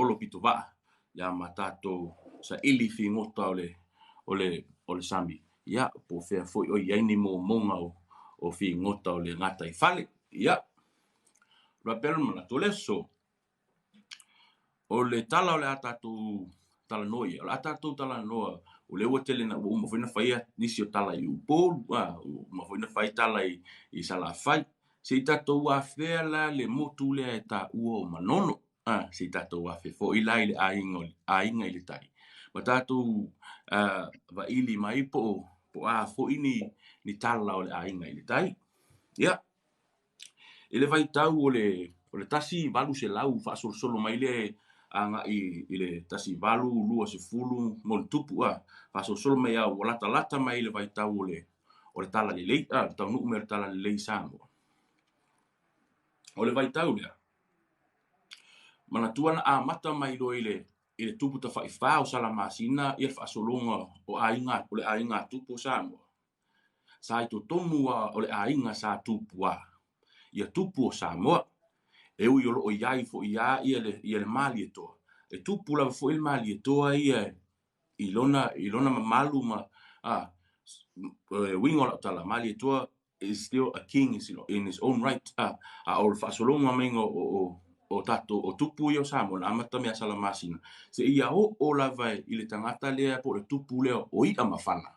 Olo Pitovaa ia ma tatou saili figota o le o le o le sami, ia po o fea foi o i ai ni momoga o figota o le gataifale. Ia, faapea le manatu o le aso. O le tala o le a tatou talanoa i ai, o le a tatou talanoa, o lea ua tele na ua uma foi na faia nisi o tala i Upolu, a, ua uma foi na fai tala i Salafai. Se i tatou afea la le motu lea e taua o Manono, a, se i tatou afea foi la i le aiga, aiga i le tai, ma tatou vaili mai po o a foi ni tala o le aiga i le tai. Ia, i le vaitau o le 1800 faasolosolo mai lea agai i le 1820 ma ona tupu, a, faasolosolo mai lava ua latalata mai i le vaitau o le Talalelei, a, le taunuu mai o le Talalelei i Samoa. O le vaitau lea, manatua na amata mai loa i le tupu tafaifa o Salamasina ia le faasologa o aiga, o le aiga tupu o Samoa. Sa i totonu lava o le aiga Sa Tupua ia tupu o Samoa. E ui o lo o i ai foi lava ia le Malietoa, e tupu lava foi le Malietoa ia i lona mamalu ma uiga o lau tala, Malietoa is still a king in his own right. A o le faasologa maiga o tatou o tupu ia o Samoa na amata mai ia Salamasina seia oo lava i le tagata lea po o le tupu lea o I'a Mafana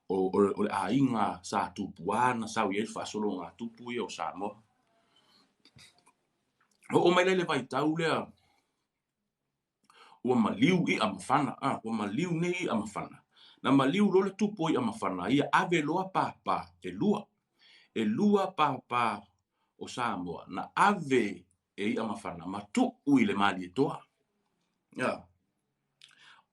o le aiga Sa Tupua na sau i ai le faasologa a tupu ia o Samoa. Oo mai la i le vaitau lea ua maliu I'a Mafana, a, ua maliu nei I'a Mafana. Na maliu loa le tupu o I'a Mafana, ia ave loa pāpā e lua. E lua pāpā o Samoa na ave e I'a Mafana ma tuu i le Malietoa. Ia.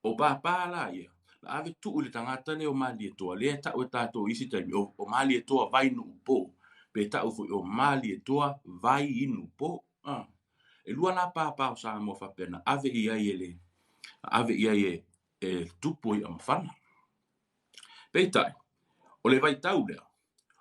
O pāpā la ia, na ave tuu i le tagata lea o Malietoa, lea e tau e tatou i isi taimi, o Malietoa Vainuupo, pe tau foi o Malietoa Vaiinupo. Ah. E lua la pāpā o Samoa faapea na ave i ai e le ave i ai e tupu o I'a Mafana. Peitai, o le vaitau lea,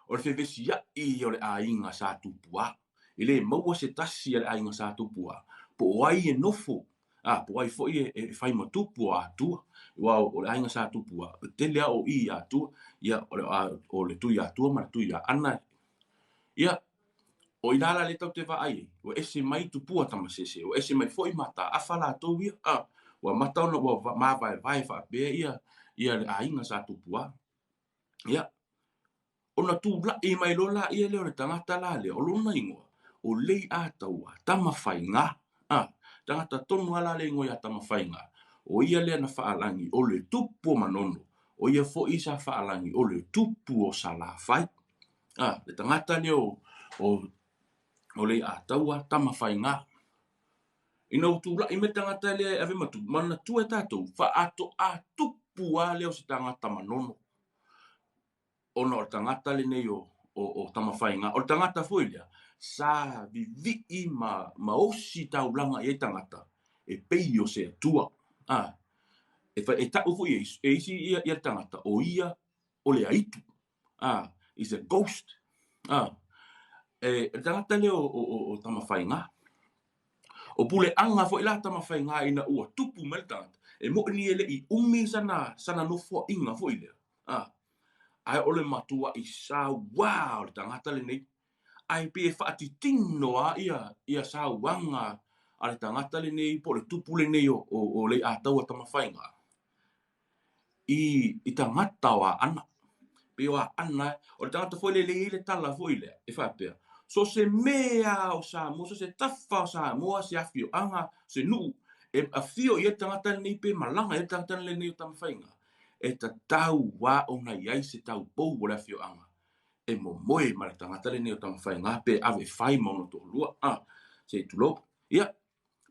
o le fevesiai o le aiga Sa Tupua. E le maua se tasi a le aiga Sa Tupua, po o ai e nofo, a, po o ai foi e fai ma tupu o Atua. Aua o le aiga Sa Tupua, e tele lava o i i Atua, ia, o le Tui Atua ma le Tui Aana. Ia, o i ina la lea tatou te vaai ai, ua ese mai tupua Tamasese, ua ese mai foi Mataafa latou ia, a, ua amata ona ua mavaevae faapea ia le aiga Sa Tupua. Ia, ona tulai mai loa laia lea o le tagata la lea, o lona igoa, o Leiataua Tamafaiga. A, tagata tonu lava la le igoa ia Tamafaiga. O ia lea na faalagi o le tupu o Manono. O ia foi sa faalagi o le tupu o Salafai. A, le tagata lea o Leiataua Tamafaiga. Ina ua tulai mai le tagata lea e ave ma tupu, manatua e tatou, faatoa tupu lava lea o se tagata Manono. Ona o le tagata lenei o Tamafaiga. O le tagata foi lea, sa vivii ma osi taulaga i ai tagata, e pei o se Atua. A, e tau foi e isi ia le tagata, o ia o le aitu. A, is a ghost. A, e le tagata lea o Tamafaiga. O puleaga foi la Tamafaiga ina ua tupu mai le tagata, e moni ni e le i umi sana nofoaiga foi lea. A, ae o le matuai sauā o le tagata lenei. Ae pei e faatitino lava ia sauaga a le tagata lenei po o le tupu lenei o Leiataua Tamafaiga i tagata o Aana. Pei o Aana, o le tagata foi lea e i ai le tala foi lea, e faapea, so se mea o Samoa, so se tafa o Samoa, se afioaga, se nuu, e afio i ai le tagata lenei pe malaga i ai le tagata lenei o Tamafaiga, e tatau lava ona i ai se taupou o le afioaga e momoe ma le tagata lenei o Tamafaiga pe ave e fai ma ona toalua, a, se i tulou. Ia,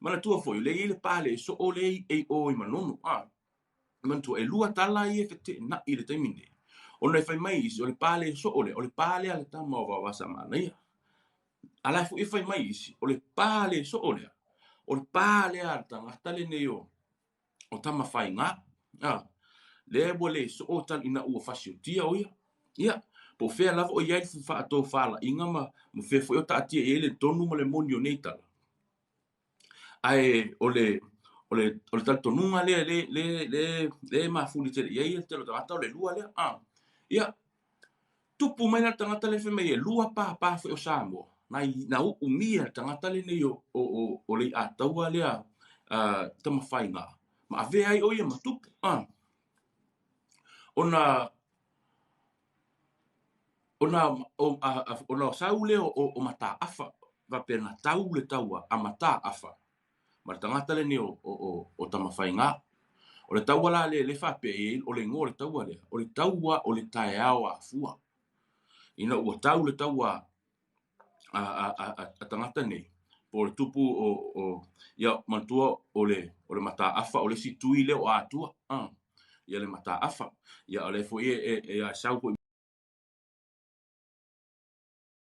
manatua foi, o lea e i ai le pale soo lea e i o i Manono, a, manatua, e lua tala ia e feteenai i le taimi nei. Ona e fai mai isi, o le pale soo lea, o le pale a le tama o Vaovasamanaia. A la foi e fai mai isi, o le pale soo lea, o le pale a le tagata lenei o Tamafaiga. A, lea ua le soo tali ina ua fasiotia o ia. Ia, po o fea lava o i ai le faatofalaiga ma fea foi o taatia i ai le tonu ma le moni o nei tala. Ae o le O le, o le talitonuga lea le, le, le, le mafuli tele i ai le tele o tagata o le lua lea. A. Ia, tupu mai la le tagata lea fai mai e lua pāpā foi o Samoa, na, na uumia le tagata lenei o, o, o, o Leiataua lea uh, Tamafaiga, ma avea ai o ia ma tupu. A. Ona Ona, o, a, a, ona sau lea o, o Mataafa, faapea na tau le taua a Mataafa ma le tagata lenei o, o, o, o Tamafaigā. O le taua la lea le faapea i ai, o le igoa o le taua lea, o le taua o le taeao afua. Ina ua tau le taua a, a, a, a, a tagata nei, po o le tupu o, o ia, manatua o le, o le Mataafa, o le isi tui lea o Atua, a, ia le Mataafa. Ia, o lea foi e, e, e, e sau foi